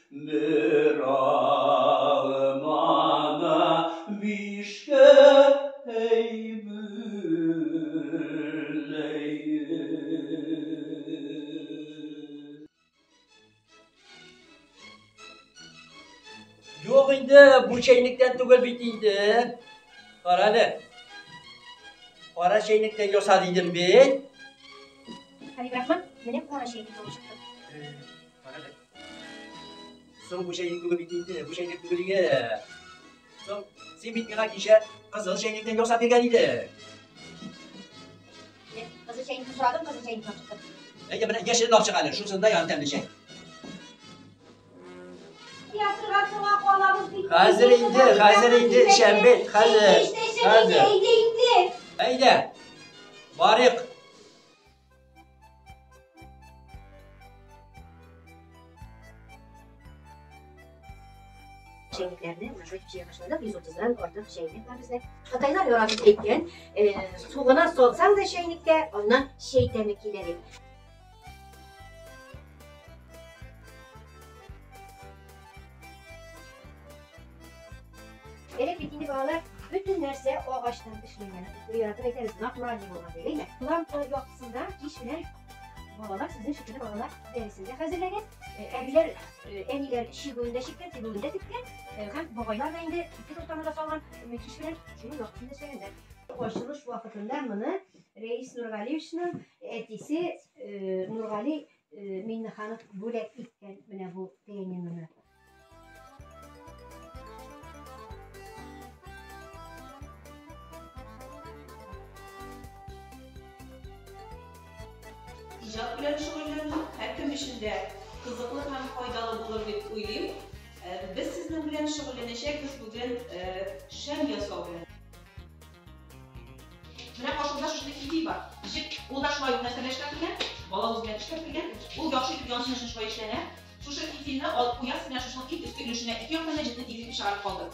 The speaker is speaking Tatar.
Бер алманы бишкә әй бүләйем. Юк инде, бу чәйнектән түгел бит инде. Кара әле. Кара чәйнектән яса дидем бит. Хәбибрахман, менә кара чәйнек булып чыкты. Кара әле. Соң бу чәйнек түгел бит инде, бу чәйнек түгел иде. Соң син бит миңа кичә кызыл чәйнектән ясап биргән идең. Кызыл чәйнекне сорадым, кызыл чәйнек алып чыктым. Әйдә, менә яшелен алып чык әле, шунысында яны тәмле чәй. Театрга соңа калабыз бит. Хәзер инде, хәзер инде эчәм бит, хәзер. Хәзер. Әйдә инде. Әйдә. Барыйк. Чәйнекләрне менә шулай җыя башладык. 130-дан артык чәйнек бар бездә. Хатайлар яратып әйткән, су гына салсаң да чәйнектә, аннан чәй тәме килә дип. Элек бит инде балалар бөтен нәрсә агачтан эшләнгән. Яратып әйтәбез, натуральный булган дип, әйме? Лампа яктысында кич белән балалар сезнең шикелле балалар дәресен дә хәзерләгән. Әбиләр, әниләр чигүен дә чиккән, тегүен дә теккән. Һәм бабайлар да инде ике тортаны да салган, кич белән шуның яктысында эшләгәннәр. Ачылыш вакытында моны Рәис Нургалиевичның әтисе Нургали Миңнеханов бүләк иткән менә бу пианиноны. Иҗат белән шөгыльләнү һәркем өчен дә кызыклы һәм файдалы булыр дип уйлыйм. Без сезнең белән шөгыльләнәчәкбез бүген шәм ясау белән. Менә каршыбызда шушындый фитиль бар. Җеп, ул да шулай ук нәрсә белән эшкәртелгән? Балавыз белән эшкәртелгән. Ул яхшы итеп янсын өчен шулай эшләнә. Шушы фитильне алып куясыз, менә шушының иң өске өлешенә ике яктан да җепне тигез итеп чыгарып калдыр.